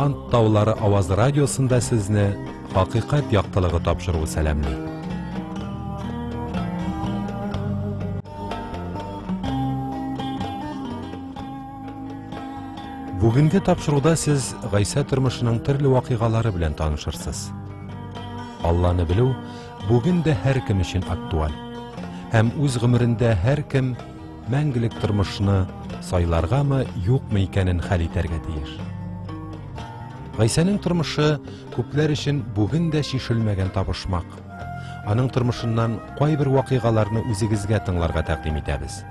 Ант таулары аваз радиосында сезне Хакыйкать яктылыгы тапшыруы сәламли. Бүгенге тапшыруда сез Гайсә тормышының төрле вакыйгалары белән танышырсыз. Алланы белү бүген дә һәркем өчен актуаль. Һәм үз гомерендә һәркем мәңгелек тормышны сайларгамы, юкмы икәнен хәл итәргә тиеш. Гайсәнең тормышы күпләр өчен бүген дә чишелмәгән табышмак. Аның тормышыннан кайбер вакыйгаларны үзегезгә тыңларга тәкъдим итәбез.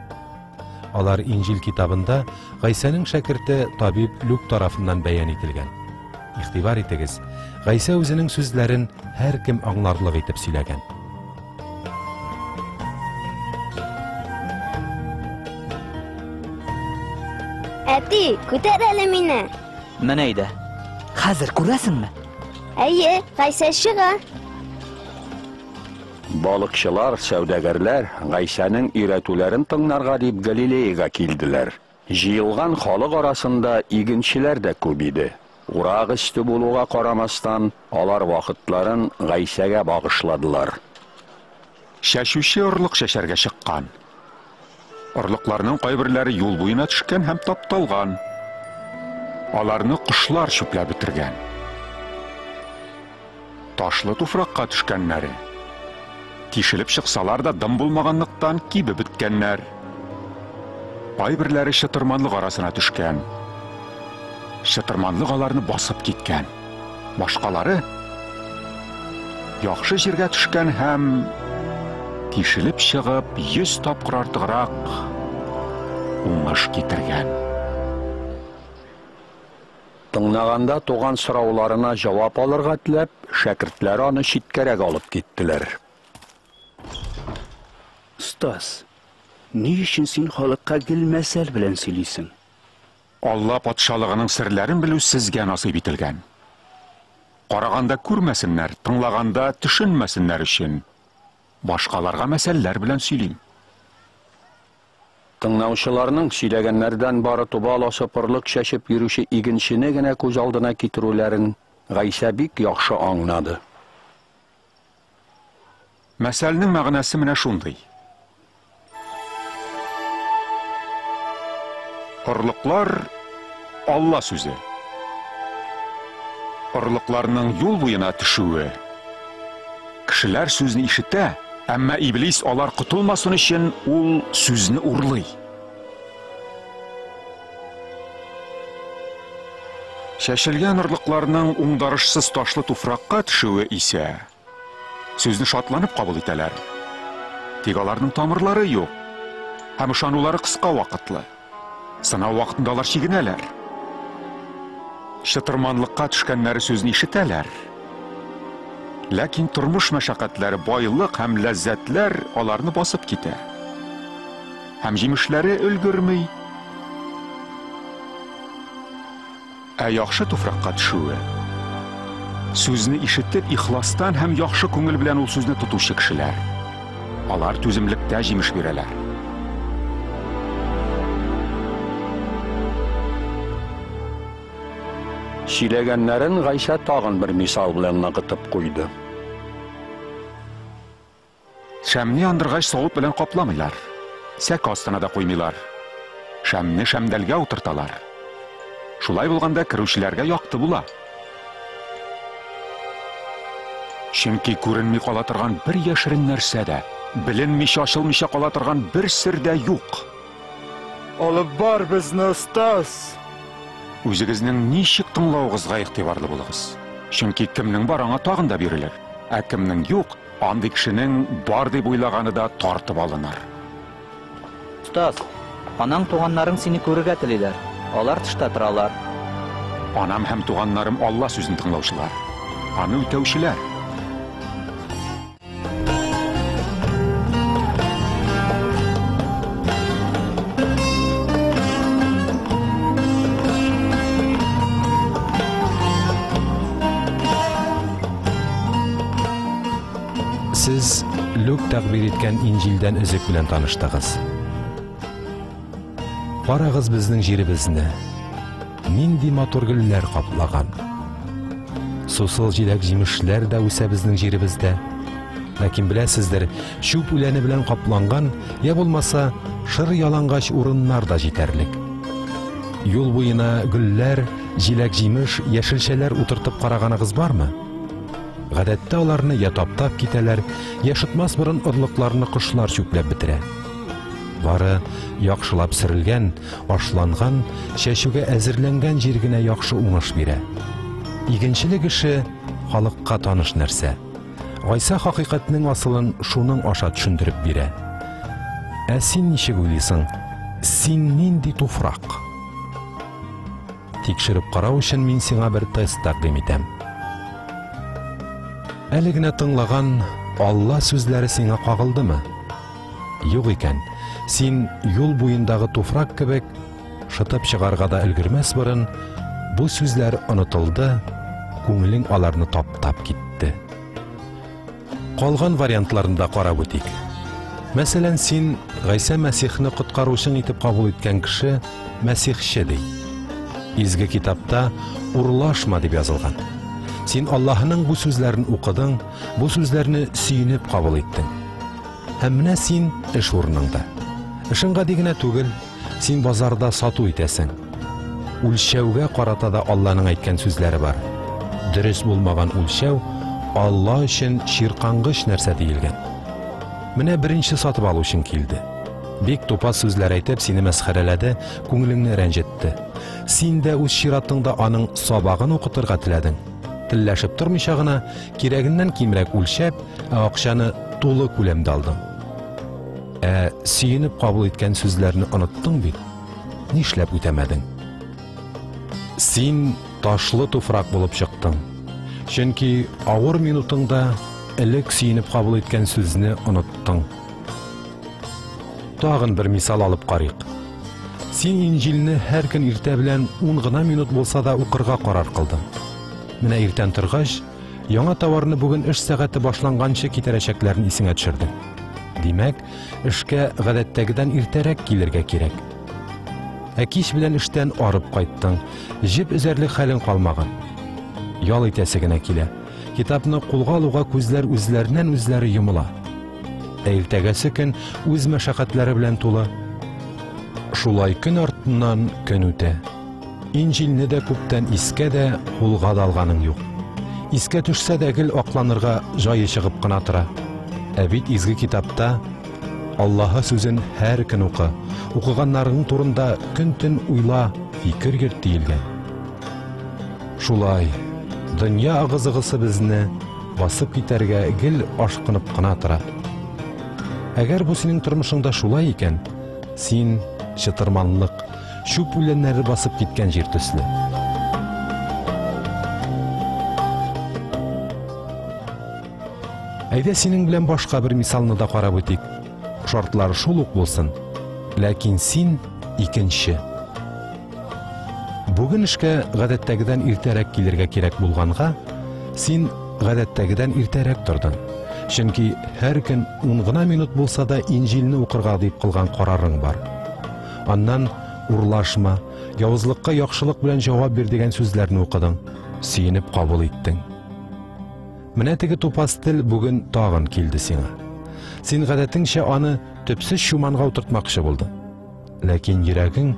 Алар Инҗил китабында Гайсәнең шәкерте табиб Люк тарафыннан бәян ителгән. Игътибар итегез, Гайсә үзенең сүзләрен һәркем аңларлык итеп сөйләгән. Әти, күтәр әле мине. Менә әйдә. Хәзер күрәсеңме? Әйе, Гайсә чыга. Балыкчылар, сәүдәгәрләр Гайсәнең өйрәтүләрен тыңларга дип Галилеягә килделәр. Җыелган халык арасында игенчеләр дә күп иде. Урак өсте булуга карамастан, алар вакытларын Гайсәгә багышладылар. Чәчүче орлык чәчәргә чыккан. Орлыкларның кайберләре юл буена төшкән һәм тапталган. Аларны кошлар чүпләп бетергән. Ташлы туфракка төшкәннәре. Тишелеп чыксалар да дым булмаганлыктан кибеп беткәннәр. Кайберләре чытырманлык арасына төшкән. Чытырманлык аларны басып киткән. Башкалары яхшы җиргә төшкән һәм тишелеп чыгып 100 тапкыр артыграк уңыш китергән. Тыңлаганда туган сорауларына җавап алырга теләп, шәкертләр аны читкәрәк алып киттеләр. Остаз, ни өчен син халыкка гел мәсәл белән сөйлисең? Алла патшалыгының серләрен белү сезгә насыйп ителгән. Караганда күрмәсеннәр, тыңлаганда төшенмәсеннәр өчен башкаларга мәсәлләр белән сөйлим. Тыңлаучыларның сөйләгәннәрдән бары тубал асып орлык чәчеп йөрүче игенчене генә күз алдына китерүләрен Гайсә бик яхшы аңлады. Мәсәлнең мәгънәсе менә шундый. Орлыклар Алла сүзе. Орлыкларның юл буена төшүе. Кешеләр сүзне ишетә, әмма иблис алар котылмасын өчен ул сүзне урлый. Чәчелгән орлыкларның уңдарышсыз ташлы туфракка төшүе исә сүзне шатланып кабул итәләр. Тик аларның тамырлары юк һәм ышанулары кыска вакытлы. Сынау вакытында алар чигенәләр. Чытырманлыкка төшкәннәре сүзне ишетәләр. Ләкин тормыш мәшәкатьләре, байлык һәм ләззәтләр аларны басып китә. Һәм җимешләре өлгерми. Ә яхшы туфракка төшүе сүзне ишетеп, ихластан һәм яхшы күңел белән ул сүзне тотучы кешеләр. Алар түземлектә җимеш бирәләр. Сөйләгәннәрен Гайсә тагын бер мисал белән ныгытып куйды. Шәмне яндыргач савыт белән капламыйлар. Сәке астына да куймыйлар. Шәмне шәмдәлгә утырталар. Шулай булганда керүчеләргә якты була. Чөнки күренми кала торган бер яшерен нәрсә дә, беленмичә ачылмыйча кала торган бер сер дә юк. Алып бар безне, остаз. Үзегезнең ничек тыңлавыгызга игътибарлы булыгыз. Чөнки кемнең бар, аңа тагын да бирелер, ә кемнең юк, андый кешенең бар дип уйлаганы да тартып алыныр. Остаз, анаң туганнарың сине күрергә телиләр. Алар тышта торалар. Анам һәм туганнарым Алла сүзен тыңлаучылар, аны үтәүчеләр. Сез Люк тәкъбир иткән Инҗилдән өзек белән таныштыгыз. Карагыз безнең җиребезне. Нинди матур гөлләр каплаган. Сусыл җиләк-җимешләр дә үсә безнең җиребездә. Ләкин беләсездер, чүп үләне белән капланган, я булмаса, шыр ялангач урыннар да җитәрлек. Юл буена гөлләр, җиләк-җимеш, яшелчәләр утыртып караганыгыз бармы? Гадәттә аларны я таптап китәләр, я шытмас борын орлыкларны кошлар чүпләп бетерә. Бары яхшылап сөрелгән, ашланган, чәчүгә әзерләнгән җир генә яхшы уңыш бирә. Игенчелек эше халыкка таныш нәрсә. Гайсә хакыйкатьнең асылын шуның аша төшендереп бирә. Ә син ничек уйлыйсың? Син нинди туфрак? Тикшереп карау өчен мин сиңа бер тест тәкъдим итәм. Әле генә тыңлаган Алла сүзләре сиңа кагылдымы? Юк икән, син юл буендагы туфрак кебек шытып чыгарга да өлгермәс борын, бу сүзләр онытылды, күңелең аларны таптап китте. Калган вариантларын да карап үтик. Мәсәлән, син Гайсә Мәсихне коткаручың итеп кабул иткән кеше мәсихче ди. Изге китапта урлашма дип язылган. Син Аллаһының бу сүзләрен укыдың, бу сүзләрне сөенеп кабул иттең. Һәм менә син эш урыныңда. Эшең гади генә түгел, син базарда сату итәсең. Үлчәүгә карата да Алланың әйткән сүзләре бар. Дөрес булмаган үлчәү Алла өчен чиркангыч нәрсә диелгән. Менә беренче сатып алучың килде. Бик тупас сүзләр әйтеп сине мәсхәрәләде, күңелеңне рәнҗетте. Син дә үз чиратыңда аның сабагын укытырга теләдең. Телләшеп тормыйча гына, кирәгеннән кимрәк үлчәп, ә акчаны тулы күләмдә алдың. Ә сөенеп кабул иткән сүзләрне оныттың бит. Нишләп үтәмәдең? Син ташлы туфрак булып чыктың. Чөнки авыр минутыңда элек сөенеп кабул иткән сүзне оныттың. Тагын бер мисал алып карыйк. Син Инҗилне һәр көн иртә белән 10 гына минут булса да укырга карар кылдың. Менә иртән торгач, яңа товарны бүген эш сәгате башланганчы китерәчәкләрен исеңә төшердең. Димәк, эшкә гадәттәгедән иртәрәк килергә кирәк. Ә кич белән эштән арып кайттың, җеп өзәрлек хәлең калмаган. Ял итәсе генә килә. Китапны кулга алуга күзләр үзләреннән үзләре йомыла. Ә иртәгәсе көн үз мәшәкатьләре белән тулы. Шулай көн артыннан көн үтә. Инҗилне дә күптән искә дә, кулга да алганың юк. Искә төшсә дә гел акланырга җае чыгып кына тора. Ә бит изге китапта Аллаһы сүзен һәр көн укы, укыганнарың турында көн-төн уйла, фикер йөрт диелгән. Шулай, дөнья ыгы-зыгысы безне басып китәргә гел ашкынып кына тора. Әгәр бу синең тормышыңда шулай икән, син чытырманлык, чүп үләннәре басып киткән җир төсле. Әйдә синең белән башка бер мисалны да карап үтик. Шартлар шул ук булсын, ләкин син икенче. Бүген эшкә гадәттәгедән иртәрәк килергә кирәк булганга, син гадәттәгедән иртәрәк тордың. Чөнки һәр көн 10 гына минут булса да Инҗилне укырга дип кылган карарың бар. Аннан урлашма, явызлыкка яхшылык белән җавап бир дигән сүзләрне укыдың, сөенеп кабул иттең. Менә теге тупас тел бүген тагын килде сиңа. Син гадәтеңчә аны төпсез чуманга утыртмакчы булдың. Ләкин йөрәгең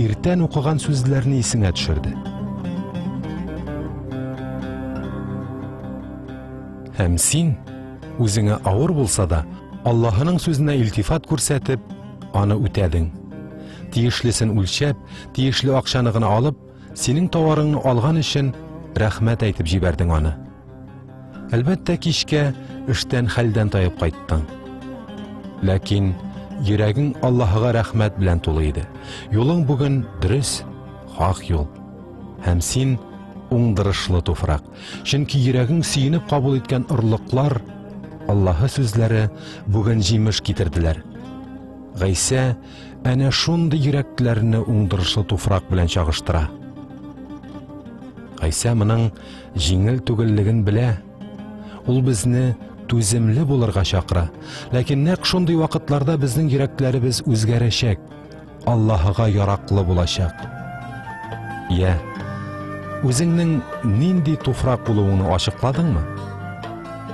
иртән укыган сүзләрне исеңә төшерде. Һәм син, үзеңә авыр булса да, Аллаһының сүзенә илтифат күрсәтеп, аны үтәдең. Тиешлесен үлчәп, тиешле акчаны гына алып, синең товарыңны алган өчен рәхмәт әйтеп җибәрдең аны. Әлбәттә, кичкә эштән хәлдән таеп кайттың. Ләкин йөрәгең Аллаһыга рәхмәт белән тулы иде. Юлың бүген дөрес, хак юл. Һәм син уңдырышлы туфрак. Чөнки йөрәгең сөенеп кабул иткән орлыклар, Аллаһы сүзләре бүген җимеш китерделәр. Гайсә әнә шундый йөрәкләрне уңдырышлы туфрак белән чагыштыра. Гайсә моның җиңел түгеллеген белә. Ул безне түземле булырга чакыра. Ләкин нәкъ шундый вакытларда безнең йөрәкләребез үзгәрәчәк, Аллаһыга яраклы булачак. Я, үзеңнең нинди туфрак булуыңны ачыкладыңмы?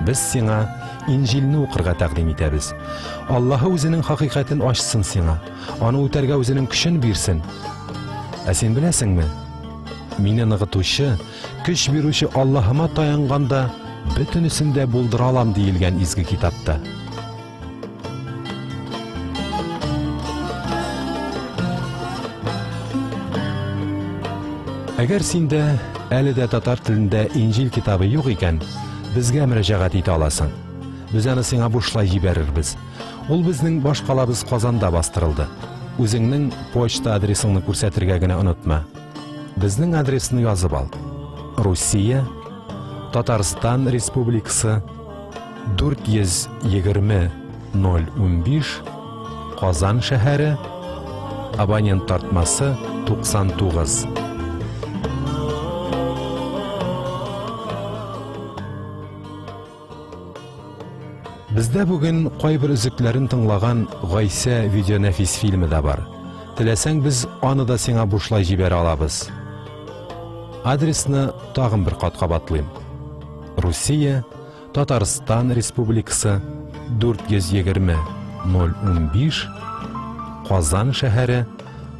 Без сиңа Инҗилне укырга тәкъдим итәбез. Аллаһы үзенең хакыйкатен ачсын сиңа, аны үтәргә үзенең көчен бирсен. Ә син беләсеңме? Мине ныгытучы, көч бирүче Аллаһыма таянганда бөтенесен дә булдыра алам диелгән изге китапта. Әгәр синдә әле дә татар телендә Инҗил китабы юк икән, безгә мөрәҗәгать итә аласың. Без аны сиңа бушлай җибәрербез. Ул безнең башкалабыз Казанда бастырылды. Үзеңнең почта адресыңны күрсәтергә генә онытма. Безнең адресны язып ал. Русия, Татарстан Республикасы, 420 015, Казан шәһәре, абонент тартмасы 99. Бездә бүген кайбер өзекләрен тыңлаган Гайсә видеонәфис фильмы да бар. Теләсәң, без аны да сиңа бушлай җибәрә алабыз. Адресны тагын бер кат кабатлыйм. Русия, Татарстан Республикасы, 420 015, Казан шәһәре,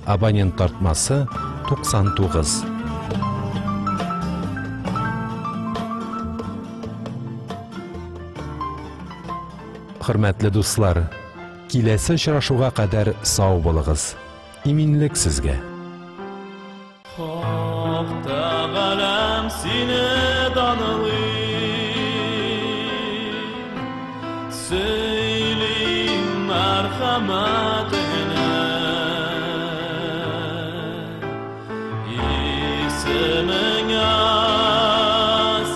абонент тартмасы 99. Хөрмәтле дуслар, киләсе очрашуга кадәр сау булыгыз. Иминлек сезгә. Хак Тәгаләм сине данлыйм, сөйлим мәрхәмәтеңне. Исемеңә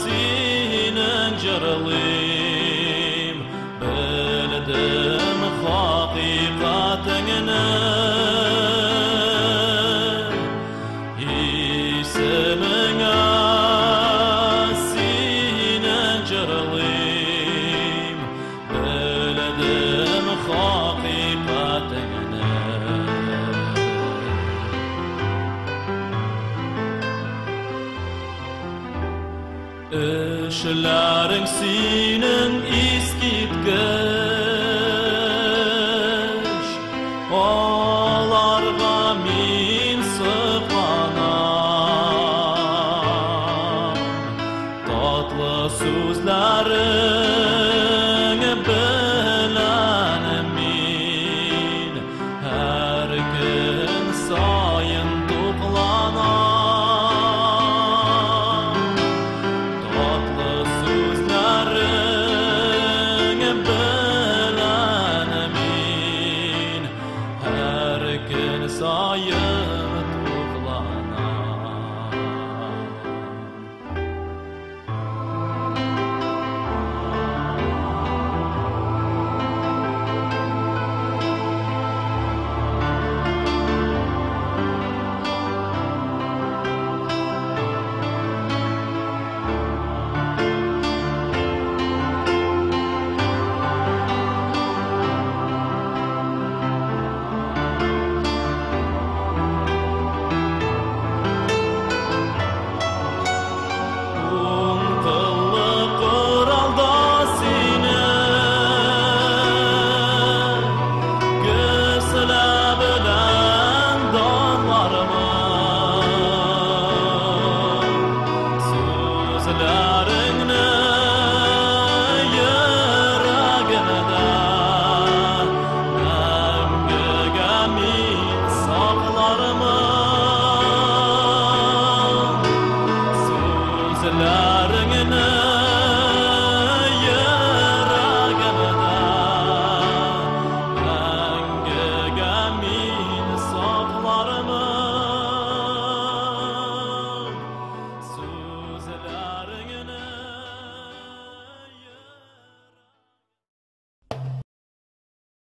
синең җырлыйм, белдем хакыйкатеңне. Исемеңә синең җырлыйм, белдем хакыйкатеңне. Эшләрең синең